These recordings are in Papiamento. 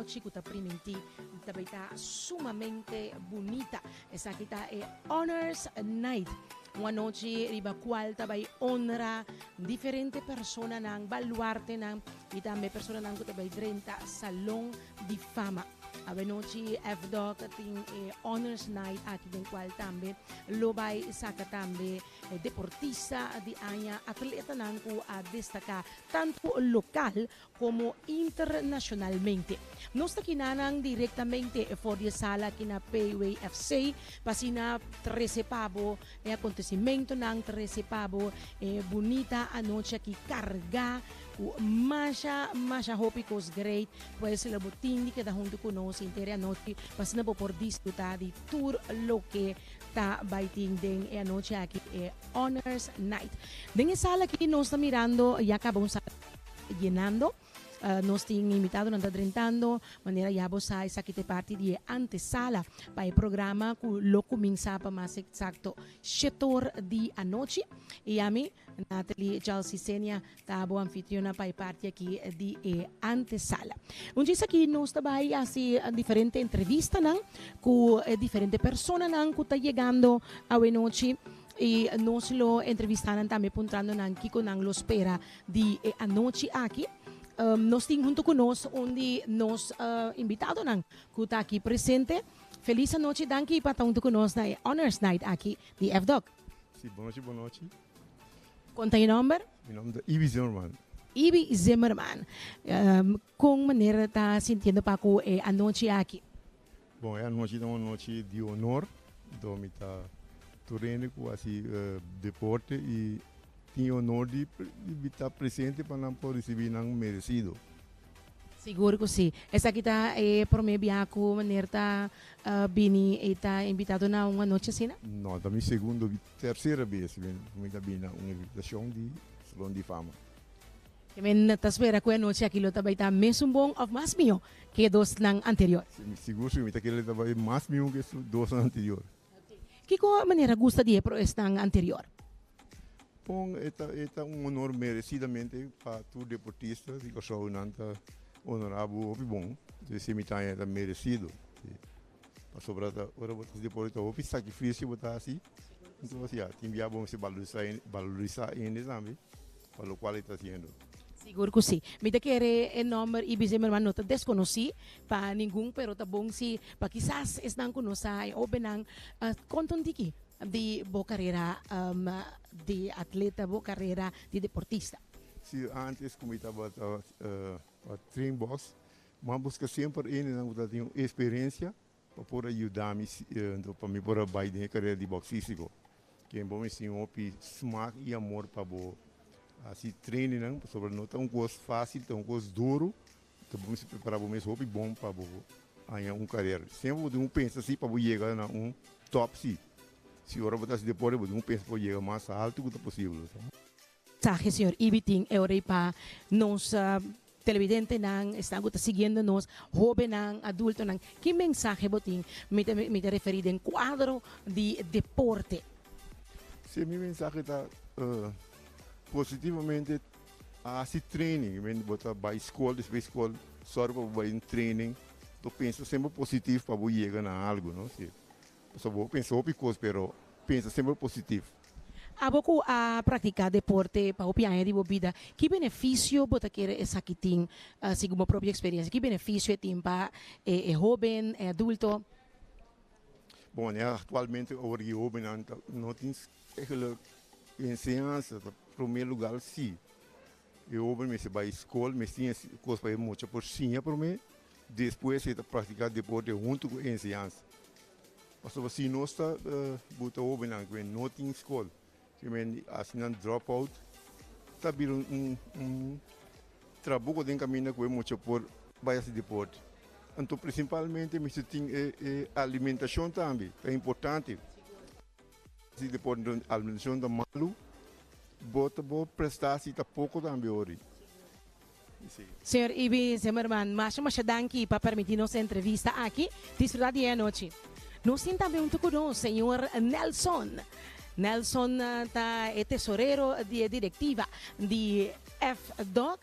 anochi ku ta primintí ta bai ta sumamente bunita. Esaki ta e Honors Night, un anochi riba kual ta bai honra diferente personanan, baluartenan i tambe personanan ku ta bai drenta Salon di Fama. Awenochi FDOC tin e Honors Night aki den kual tambe lo bai saka tambe deportista di aña, atletanan ku a destaká tantu lokal komo internashonalmente. Nos ta kinanan direktamente for di e sala aki na PWFC pa asina trese pa bo e akontesimentonan, trese pa bo e bunita anochi aki kargá ku masha masha hopi kos great, pues lo bo tin di keda huntu ku nos henter e anochi pa asina bo por disfruta di tur loke ta bai tin den e anochi aki, e Honors Night. Den e sala aki nos ta mirando ya kaba un sala yenando, nos tin invitadonan ta drentando, manera ya bo sa esaki ta e parti di e antesala pa e programa ku lo kuminsá pa mas eksakto shetor di anochi. I ami, Nathalie Chelsea Senia, Ta bo anfitriona pa e parti aki di e antesala. Un djis aki nos ta bai hasi diferente entrevistanan ku e diferente personanan ku ta yegando awenochi i nos lo entrevista nan tambe puntrando nan kiko nan lo spera di e anochi aki. Nos tin hunto ku nos un di nos invitadonan ku ta aki presente. Felis anochi, danki pa ta hunto ku nos na e Honors Night aki di FDOC. Si, bonochi bonochi. Kon ta e nomber? Mi nomber ta Ibi Zimmerman. Ibi Zimmerman. Kon manera ta sintiendo pa ku e anochi aki? Bon, e anochi ta un anochi di honor. Anto mi ta tur hende ku hasi deporte i tin e honor di ta presente pa nan por risibi nan meresido. Sigur ku si. Esaki ta e promé biaha ku meneer ta bini i ta invitado na un anochi asina? No, ta mi segundo Tercera bes mi ta bini na un invitacion di Salon di Fama. Ke men ta spera ku e anochi aki lo ta bai ta mesun bon òf mas mihó ke e dosnan anterior? Si, sigur si mi ta kere ta bai mas mihó ke e dosnan anterior. Kiko manera gusta di e proesnan anterior? Bon, e ta e ta un honor merecidamente pa tur deportista di Kòrsou. Nan ta honorá bo hopi bon. Entonces si mi ta haña e ta merecido. Si. Pasobra ta ora bo ta hasi deporte ta hopi sacrificio bo ta hasi. Entonces ya, tin bia bo mester balorisa balorisa hende tambe pa locual e ta haciendo. Sigur cu si. Mi ta kere e nomber Ibi Zimmerman no ta desconoci pa ningun pero ta bon si pa kisas esnan cu no sa e hobennan conta un tiki di bo carera di atleta, bo carera di deportista. Si, antes cu mi tabata train box M'a buska semper hendenan ku ta tin un eksperensia pa por a yuda mi pa mi por a bai den e karera di boksístiko. Ken bo mester tin hopi smak i amor pa bo hasi traininnan pasobra no ta un kos fásil, ta un kos duru. Enton bo mester prepará bo mes hopi bon pa bo haña un karera. Semper bo tin ku pensa si pa bo yega na un tòp si. Si ora bo ta hasi deporte bo tin ku pensa pa bo yega mas altu ku ta posibel. Mensahe señor Ibi tin e ora ei pa nos televidentenan, esnan ku ta siguiendo nos, hóbennan, adultonan, ki mensahe bo tin? Mi ta mi ta referí den kuadro di deporte. Sí, mi mensahe ta positivamente hasi training, bo ta bai skol, despues di skol sòru pa bo bai un training, bo pensa semper positivo pa bo yega na algu, no? Sí. Pasobra bo pensa hopi kos pero pensa semper positivo. Abo ku a praktiká deporte pa hopi aña di bo bida, ki benefisio bo ta kere esaki tin segun bo propio eksperensia? Ki benefisio e tin pa e hóben, e adulto? Bon, aktualmente awor e hóbennan no tin eigenlijk enseñansa ta promé lugar si. E hóben mester bai skol, mester tin e kos pa e mucha por siña promé, despues e ta praktiká deporte huntu ku e enseñansa. Pasobra si nos ta buta hóbennan ku no tin skol, ku men hasi nan drop out, ta bira un trabuko den kaminda ku e mucha por bai hasi deporte. Anto prinsipalmente mester tin e alimentashon tambe, ta importante. Si deporte alimentashon ta malu, bo ta bo presta si ta poko tambe ori. Señor Ibi Zimmerman, masha masha danki pa permiti nos entrevista aki. Disfruta di e anochi. Nos tin tambe hunto cu nos señor Nelson. Nelson ta e tesorero di e directiva di FDOC,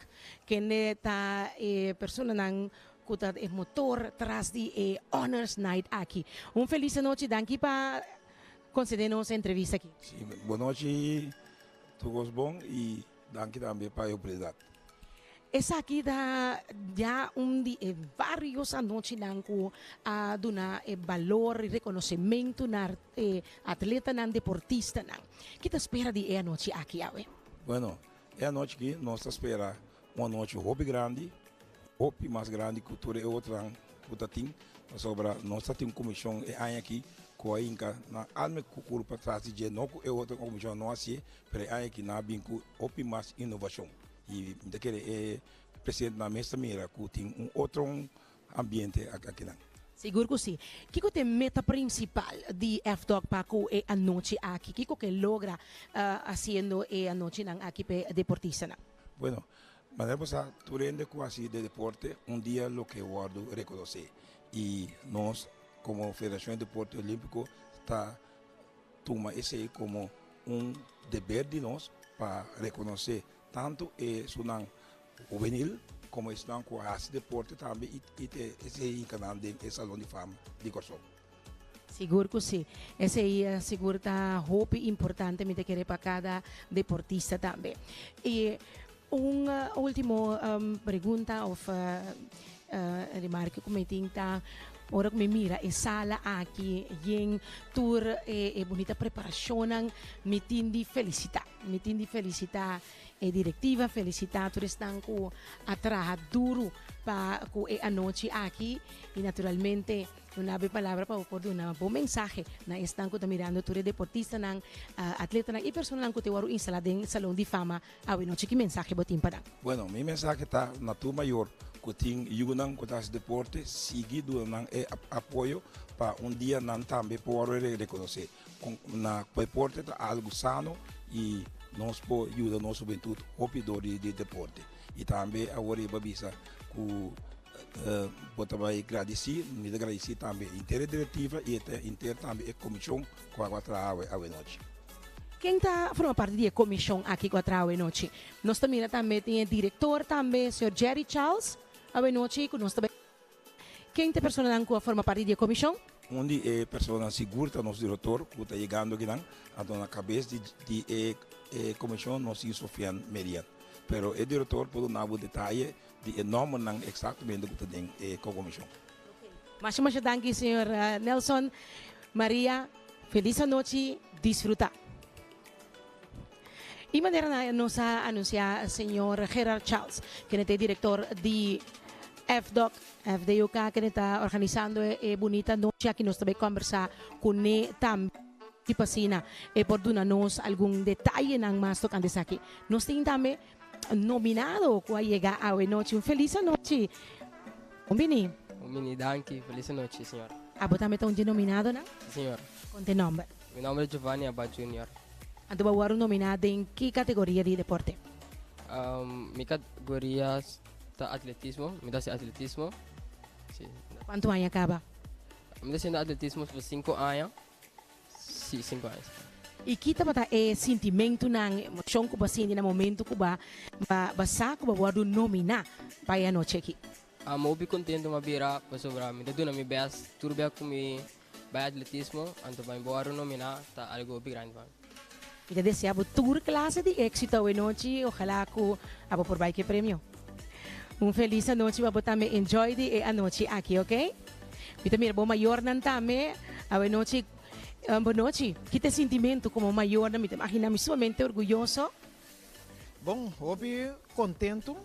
kende ta e personanan. ku ta e motor tras di e Honors Night aki. Un felis anochi, danki pa konsede nos e entrevista aki. Si, bon nochi tur kos bon i danki tambe pa e oportunidat. Esaki ta ya un di e varios anochinan ku a duna e balor i rekonosementu na e atletanan, deportistanan. Ki ta spera di e anochi aki awe? Bueno, e anochi aki nos ta spera un anochi hopi grandi, hopi mas grandi ku tur e otronan ku ta tin, pasobra nos ta tin un komishon e aña aki ku a hinka nan alma i kurpa tras di dje, no ku e otro komishon no hasié, pero e aña aki nan a bin ku hopi mas inovashon. I mi ta kere e presidentenan mes ta mira ku tin un otro ambiente akinan. Sigur ku si. Kiko ta e meta prinsipal di FDOK pa ku e anochi aki? Kiko ke logra hasiendo e anochinan aki pa e deportistanan? Bueno, manera bo sa tur hende ku hasi de deporte un dia lo ke wòrdu rekonosé i nos komo Federashon di Deporte Olímpiko ta tuma esei komo un deber di nos pa rekonosé tantu esunnan hubenil komo esnan ku a hasi deporte tambe i te esei hinka nan den e Salon di Fama di Kòrsou. Sigur ku si. Esei sigur ta hopi importante mi ta kere pa kada deportista tambe. I un ultimo pregunta of remarke ku mi tin ta ora ku mi mira e sala aki yen tur e bunita preparashonnan mi tin di felisita. Mi tin di felisita e directiva, felicita tur esnan cu a traha duro pa cu e anochi aki y naturalmente lo na be palabra pa bo por duna bo mensahe na esnan cu ta mirando tur e deportistanan, atletanan y personanan cu te worde instala den Salon di Fama awe nochi. Ki mensahe bo tin pa nan? Bueno, mi mensahe ta na tur mayor cu tin yunan cu ta haci deporte, sigui duna nan e apoyo pa un dia nan tambe por worde reconoce. Na deporte ta algo sano y nos por yuda nos hubentud hopi door di deporte. Y tambe awor e bisa cu bo ta bay gradici, mi ta gradici tambe henter e directiva y henter tambe e comision cu a traha awe nochi. Ken ta forma parti di e comision aki cu a traha awe nochi? Nos ta mira tambe tin e director tambe, señor Jerry Charles, awe nochi cu nos ta bay. Ken ta e personanan ku a forma parti di e komishon? Un di e personanan sigur ta nos direktor ku ta yegando akinan, anto na kabes di di e e komishon nos tin Sofian Merian. Pero e direktor por duna bo detaye di e nòmbernan eksaktamente ku ta den e komishon. Masha masha danki señor Nelson Maria, felis anochi, disfruta. Y manera nos a anuncia señor Gerard Charles, kende ta e director di FDOK, FDOK, kende ta organisando e bunita nochi aki, nos ta bay combersa cune tambe pa asina e por duna nos algun detayenan mas tocante esaki. Nos tin tambe nominado cu a yega awe nochi. Un feliz anochi. Bon bini. Bon bini, danki. Feliz anochi, señor. Abo tambe ta un dje nominadonan? Si, señor. Con te nomber? Mi nomber ta Giovanni Abad Junior. Anto bo a wòrdu nominá den ki kategoria di deporte? Mi kategoria ta atletismo, mi ta hasi atletismo. Si. Kuantu aña kaba? Mi ta hasiendo atletismo pa sinku aña. Si, sinku aña. I ki tabata e sintimentunan, emoshon ku bo a sinti na momentu ku bo a sa ku bo a wòrdu nominá pa e anochi aki? Mi hopi kontentu mi a bira pasobra mi ta duna mi bèst tur bia ku mi Bai atletismo, anto pa mi bo wòrdu nominá ta algu hopi grandi pa mi. Mi ta desea bo tur klase di éksito awe nochi, ojalá ku abo por bai ku e premio. Un felis anochi pa bo tambe, enjoy di e anochi aki, ok? Mi ta mira bo mayornan tambe awe nochi. Bo nochi, ki ta e sintimentu komo mayornan? Mi ta imagina mi sumamente orguyoso. Bon, hopi kontentu,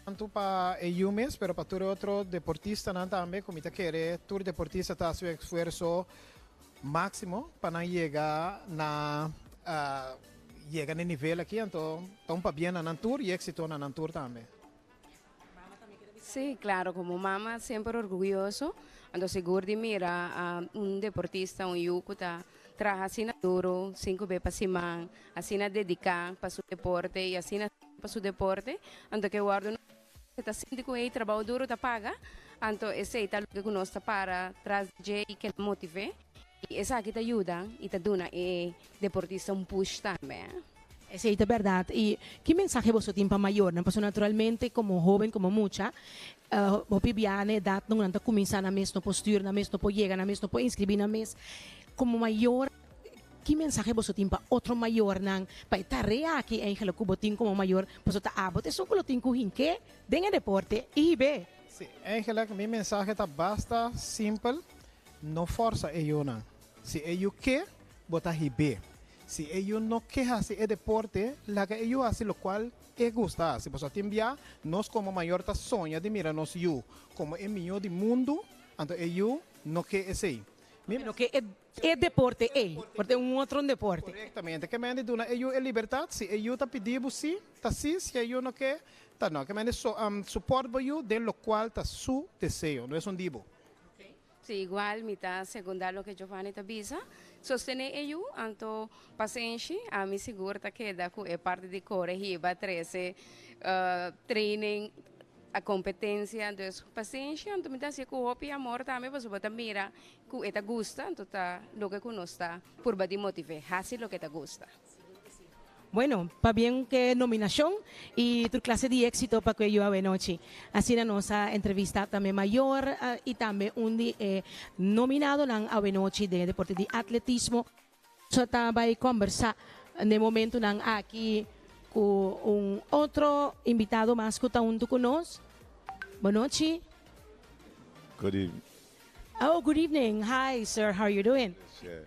tantu pa e yu mes, pero pa tur e otro deportistanan tambe, ku mi ta kere tur deportista ta hasi un esfuerso máksimo pa nan yega na yega na e nivel aki, anto ta un pabien na nan tur i éksito na nan tur tambe. Sí, claro, como mama semper orguyoso, anto sigur di mira un deportista, un yu cu ta traha asina duro, cinco be pa siman, asina dedica pa su deporte y asina pa su deporte, anto ke wordo e ta sinti cu ey trabao duro ta paga, anto esey ta loke cu nos ta para tras di dje y keda motive, y esaki ta yuda y ta duna e deportista un push tambe. Esei ta bèrdat. I ki mensahe boso tin pa mayornan? Pasobra naturalmente komo hóben, komo mucha, hopi bia na edat nan ta kuminsá nan mes no por stür nan mes, no por yega nan mes, no por inskribí nan mes. Komo mayor, ki mensahe boso tin pa otro mayornan pa e tarea aki eigenlijk ku bo tin komo mayor? Pasobra ta abo ta esun ku lo tin ku hink'é den e deporte i hib'é. Sí, eigenlijk mi mensahe ta basta simpel, no fòrsa e yunan. Si e yu ke, bo ta hib'é. Si e yu no ke hasi e deporte, laga e yu hasi lokual e gusta hasi. Pasobra tin bia nos komo mayor ta soña di mira nos yu komo e mihó di mundu, anto e yu no ke esei. Mi no ke e deporte ei, por ta un otro deporte. Korektamente. Ke mende duna e yu e libertat. Si e yu ta pidi bo si, ta si. Si e yu no ke, ta no. Ke mende support bo yu den lokual ta su deseo, no esun di bo. Si igual mi ta segunda loke Giovanni ta bisa, sostene e yu, anto pasenshi, ami sigur ta keda ku e parti di kore hiba trese training a kompetensia, dus pasenshi, anto mi ta hasié ku hopi amor tambe pasobra bo ta mira ku e ta gusta, anto ta loke ku nos ta purba di motiv'é, hasi loke ta gusta. Bueno, pabien ku e nominashon i tur klase di éksito pa ku e yu awenochi. Asina nos a entrevistá tambe mayor i tambe un di e nominadonan awenochi den e deporte di atletismo. Nos ta bai kòmbersá den momentunan aki ku un otro invitado mas ku ta huntu ku nos. Bonochi. Good evening. Oh, good evening. Hi, sir. How are you doing? Yeah.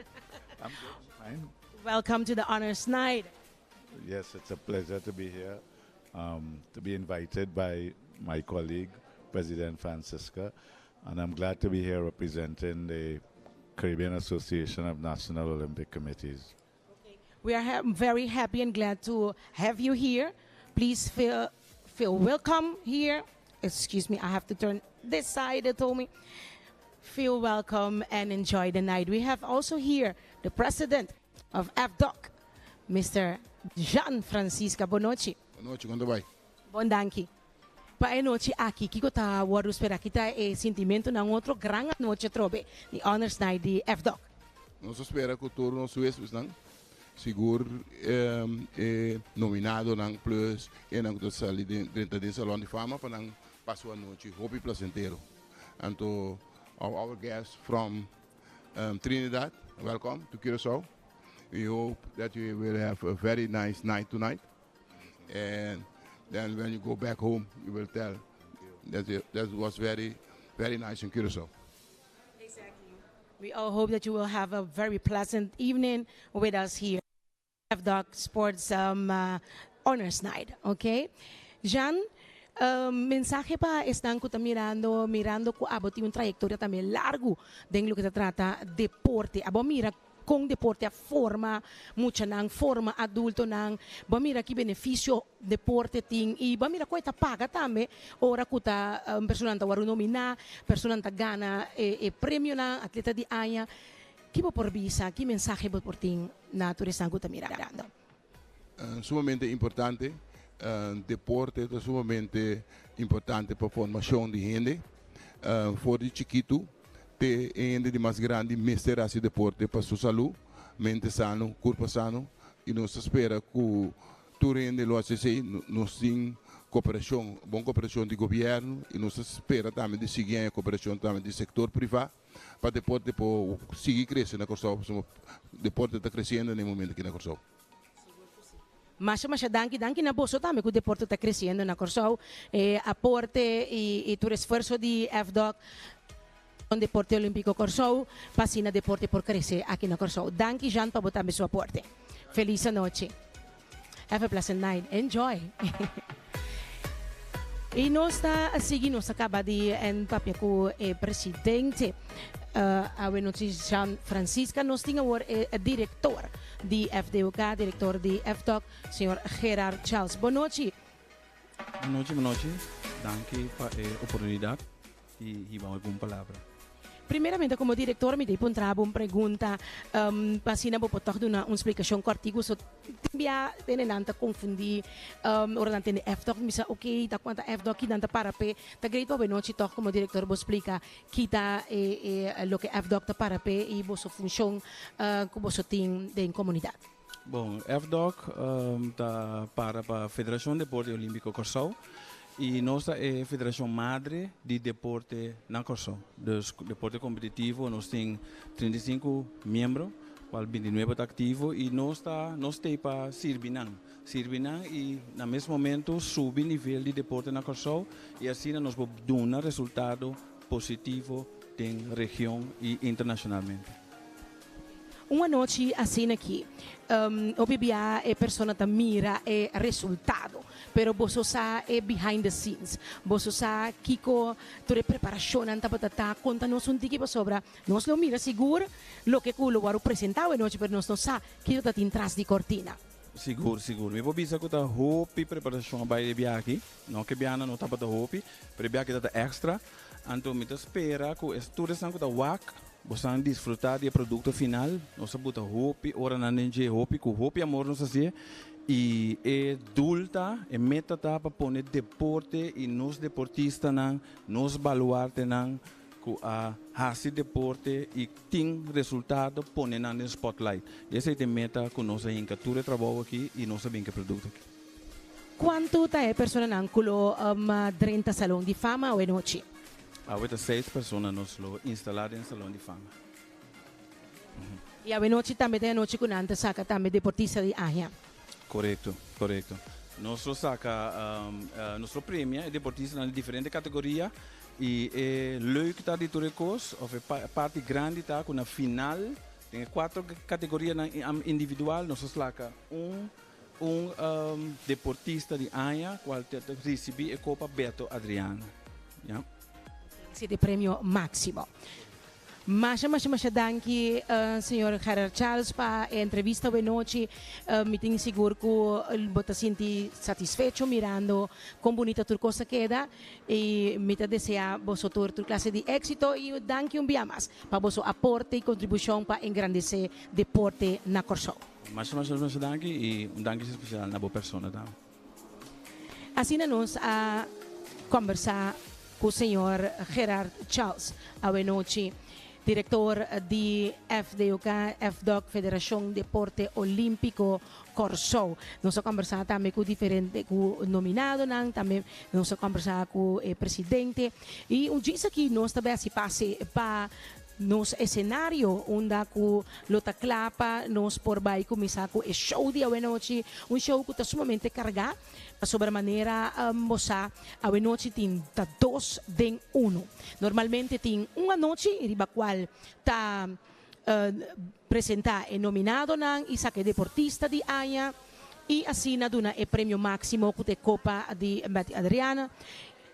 I'm good. Fine. Welcome to the Honors Night. Yes, it's a pleasure to be here, to be invited by my colleague, President Francisca, and I'm glad to be here representing the Caribbean Association of National Olympic Committees. We are ha very happy and glad to have you here. Please feel welcome here. Excuse me, I have to turn this side, they told me. Feel welcome and enjoy the night. We have also here the president of FDOC, Mr. Jean Francisca. Bonochi. Bonochi, kon ta bai? Bon, danki. Pa e nochi aki, kiko ta wòrdu spera? Ki ta e sentimentonan otro gran anochi atrobe di Honors Night di FDOC? Nos ta spera ku tur nos huespesnan, sigur e nominadonan plus esnan ku ta sali drenta den Salon di Fama pa nan pasa un anochi hopi plasentero. Anto our guests from Trinidad, welcome to Curaçao. We hope that you will have a very nice night tonight. And then when you go back home, you will tell that that was very, very nice in Curaçao. Exactly. We all hope that you will have a very pleasant evening with us here. FDOC Sports Honors Night, okay? Jean, mensahe pa esnan ku ta mirando, mirando ku abo tin un trayektoria tambe largu den loke ta trata deporte. Abo mira kon deporte a forma muchanan, forma adultonan. Bo a mira ki benefisio deporte tin i bo a mira kon e ta paga tambe ora ku ta personanan ta wòrdu nominá, personanan ta gana e premionan, atleta di aña. Ki bo por bisa, ki mensahe bo por tin na tur esnan ku ta mirando? Sumamente importante. Deporte ta sumamente importante pa formashon di hende. For di chikitu te e hende di mas grandi mester hasi deporte pa su salú, mente sano, kurpa sano i nos ta spera ku tur hende lo hasi esei. Nos tin koperashon, bon koperashon di gobièrnu i nos ta spera tambe di sigui haña koperashon tambe di sektor privá pa deporte por sigui krese na Kòrsou pasobra deporte ta kresiendo na e momento aki na Kòrsou. Masha masha danki, danki na boso tambe ku deporte ta kresiendo na Kòrsou. E aporte i tur esfuerso di FDOC Deporte Olímpiko Kòrsou pa asina deporte por krese aki na Kòrsou. Danki Jean pa bo tambe su aporte. Felis anochi. Have a pleasant night. Enjoy. I nos ta sigui, nos a kaba di en papia ku e presidente awe nochi Jean Francisca. Nos tin awor e direktor di FDOK, direktor di FDOK, señor Gerard Charles. Bon nochi. Bon nochi, bon nochi. Danki pa e oportunidat di hiba algun palabra. Primeramente komo direktor mi ta puntra bo un pregunta pa asina bo por tòg duna un splikashon kòrtiku so tin bia tene nan ta konfundí ora nan tende FDOK mi bisa oke ta kuanta FDOK ki nan ta para p'e ta great pa awenochi tòg komo direktor bo splika ki ta e loke FDOK ta para p'e i boso funshon ku boso tin den komunidat. Bon, FDOK ta para pa Federashon Deporte Olímpiko Kòrsou i nos ta e federashon madre di deporte na Kòrsou. Dus deporte kompetitivo nos tin 35 miembro, kual 29 ta aktivo i nos ta nos t'ei pa sirbi nan. Sirbi nan i na mes momento subi nivel di deporte na Kòrsou i asina nos por duna resultado positivo den region i internashonalmente. Un anochi asina aki, hopi bia e persona ta mira e resultado, pero boso sa e behind the scenes, boso sa kiko tur e preparashonnan tabata ta. Konta nos un tiki pasobra nos lo mira sigur loke ku lo wòrdu presentá awe nochi, pero nos no sa kiko ta tin tras di kortina. Sigur, sigur. Mi por bisa ku ta hopi preparashon a bai e biaha aki. No ke biaha nan no tabata hopi, pero e biaha aki ta ta extra. Anto mi ta spera ku es tur esnan ku ta wak, bosan disfrutá di e produkto final. Nos a buta hopi oranan den dje, hopi ku hopi amor nos hasié. I e doel ta, e meta ta pa pone deporte i nos deportistanan, nos baluartenan ku a hasi deporte i tin resultado, pone nan den spotlight. I esei ta e meta ku nos a hinka tur e trabou aki i nos a bin ku e produkto aki. Kuantu ta e personanan ku lo drenta Salon di Fama awe nochi? Awe ta seis persona nos lo instalá den Salon di Fama. I awe nochi tambe ta e anochi ku nan ta saka tambe deportista di aña. Korekto, korekto. Nos lo saka, nos lo premia e deportistanan di diferente kategoria i e leuk ta di tur e kos òf e parti grandi ta ku na final den e kuater kategorianan individual nos lo slaka un Un deportista di aña cual ta ricibi e Copa Beto Adriana. Ya. Si di premio maximo. Masha masha masha danki señor Gerard Charles pa e entrevista awe nochi. Mi tin sigur cu bo ta sinti satisfecho mirando con bunita tur cos a keda y mi ta desea boso tur tur clase di exito y danki un bia mas pa boso aporte y contribucion pa engrandece deporte na Corsou. Masha masha masha danki y un danki especial na bo persona tambe. Asina nos a combersa cu señor Gerard Charles awe nochi, director di FDOK, FDOK, Federacion Deporte Olimpico Corsou. Nos a combersa tambe cu diferente cu nominadonan, tambe nos a combersa cu e presidente y un djis aki nos ta bay haci pase pa Nos esenario unda ku lo ta kla pa nos por bai kuminsá ku e show di awenochi, un show ku ta sumamente kargá, pasobra manera bo sa awenochi tin ta dos den unu. Normalmente tin un anochi riba kual ta presentá e nominadonan i saka e deportista di aña i asina duna e premio máksimo ku ta e Kopa di Betty Adriana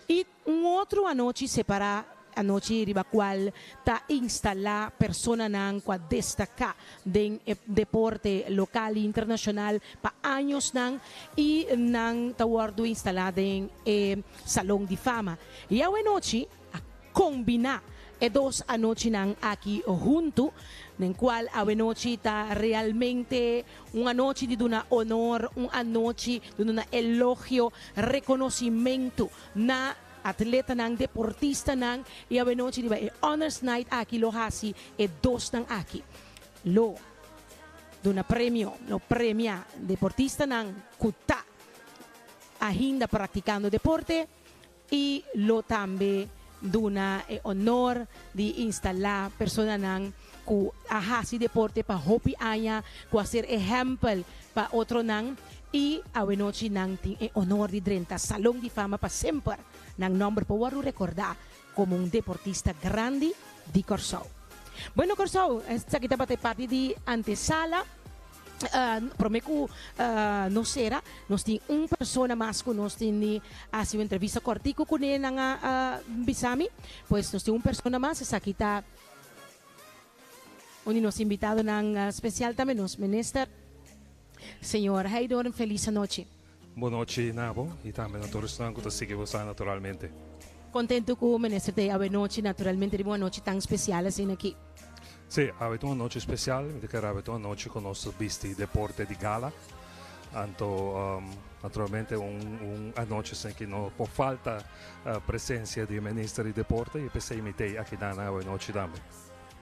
i Un otro anochi separá, anochi riba cual ta instalá personanan cu a destacá den e deporte local y internacional pa añosnan y nan ta wordo instalá den e Salon di Fama. Y awenochi a combiná e dos anochinan aki hunto, den cual awenochi ta realmente un anochi di duna honor, un anochi di duna elogio, reconocimento na atletanan, deportistanan y awenochi riba e Honors Night aki lo haci e dosnan aki. Lo duna premio, lo premia deportistanan cu ta ainda practicando deporte y lo tambe duna e honor di instala personanan cu a haci deporte pa hopi aña, cu a ser ehempel pa otronan y awenochi nan tin e honor di drenta Salon di Fama pa semper. Nan nomber por wordo recorda como un deportista grandi di Corsou. Bueno Corsou, esaki tabata e parti di antesala. Prome cu nos cera, nos tin un persona mas cu nos tin di haci un entrevista cortico cune, nan a bisa mi. Pues nos tin un persona mas, esaki ta un di nos invitadonan special tambe, nos minister, señor Heidorn. Feliz anochi. Bon nochi na bo y tambe na tur esnan cu ta sigui bo sa naturalmente. Contento cu minister ta awe nochi naturalmente riba un anochi tan special asina aki. Si, awe ta un anochi special, mi ta kere awe ta un anochi cu nos ta bisti deporte di gala, anto naturalmente un un anochi asina aki no por falta presencia di minister di deporte y p'esey mi t'ey akinan awe nochi tambe.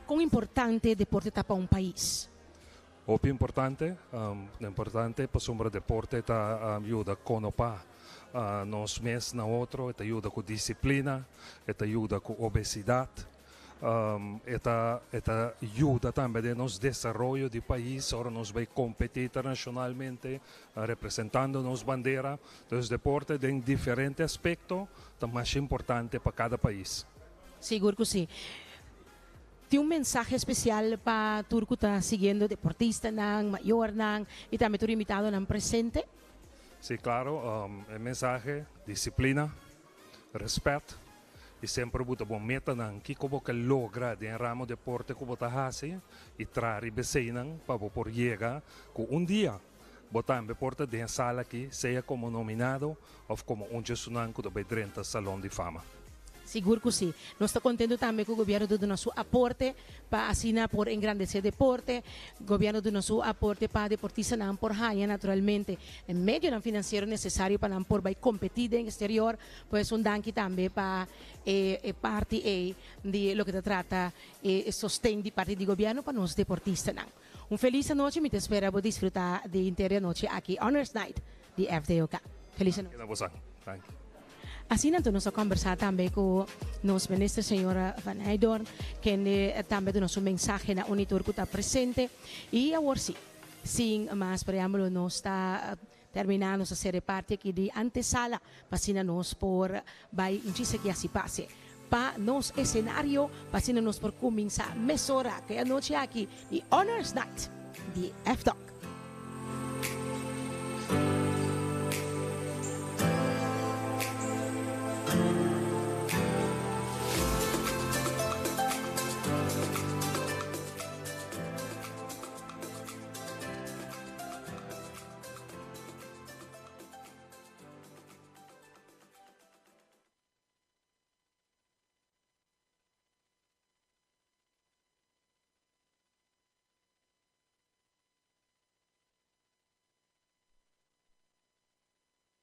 Con importante deporte ta pa un pais? Hopi importante, importante pasobra deporte ta yuda konopa nos mes na otro, e ta yuda ku disiplina, e ta yuda ku obesidat, e ta e ta yuda tambe den nos desaroyo di pais ora nos bai kompetí internashonalmente representando nos bandera. Dus deporte den diferente aspekto ta masha importante pa kada pais. Sigur ku si. Tin un mensahe spesial pa tur ku ta siguiendo deportistanan, mayornan i tambe tur invitadonan presente? Sí, klaro. E mensahe, disiplina, rèspèt i semper bo ta bo metanan. Kiko bo ke logra den e ramo deporte ku bo ta hasi i traha riba eseinan pa bo por yega ku un dia bo tambe por ta den e sala aki, sea komo nominado òf komo un djesunan ku ta bai drenta Salon di Fama. Sigur ku si. Nos ta kontentu tambe ku gobièrnu ta duna su aporte pa asina por engrandesé deporte. Gobièrnu duna su aporte pa deportistanan por haña naturalmente e medionan finansiero nesesario pa nan por bai kompetí den eksterior. Pues un danki tambe pa e parti ei di loke ta trata e sosten di parti di gobièrnu pa nos deportistanan. Un felis anochi, mi ta spera bo disfruta di henter e anochi aki Honors Night di FDOK. Felis anochi. Keda bosan. Danki. Asina anto nos a kombersá tambe ku nos minister señora Van Heydoorn kende tambe duna su mensahe na un i tur ku ta presente. I awor si, sin mas preámbulo nos ta terminá nos a sera e parti aki di antesala pa asina nos por bai un chis aki hasi pase pa nos esenario pa asina nos por kuminsá mesora ku e anochi aki di Honors Night di FDOK.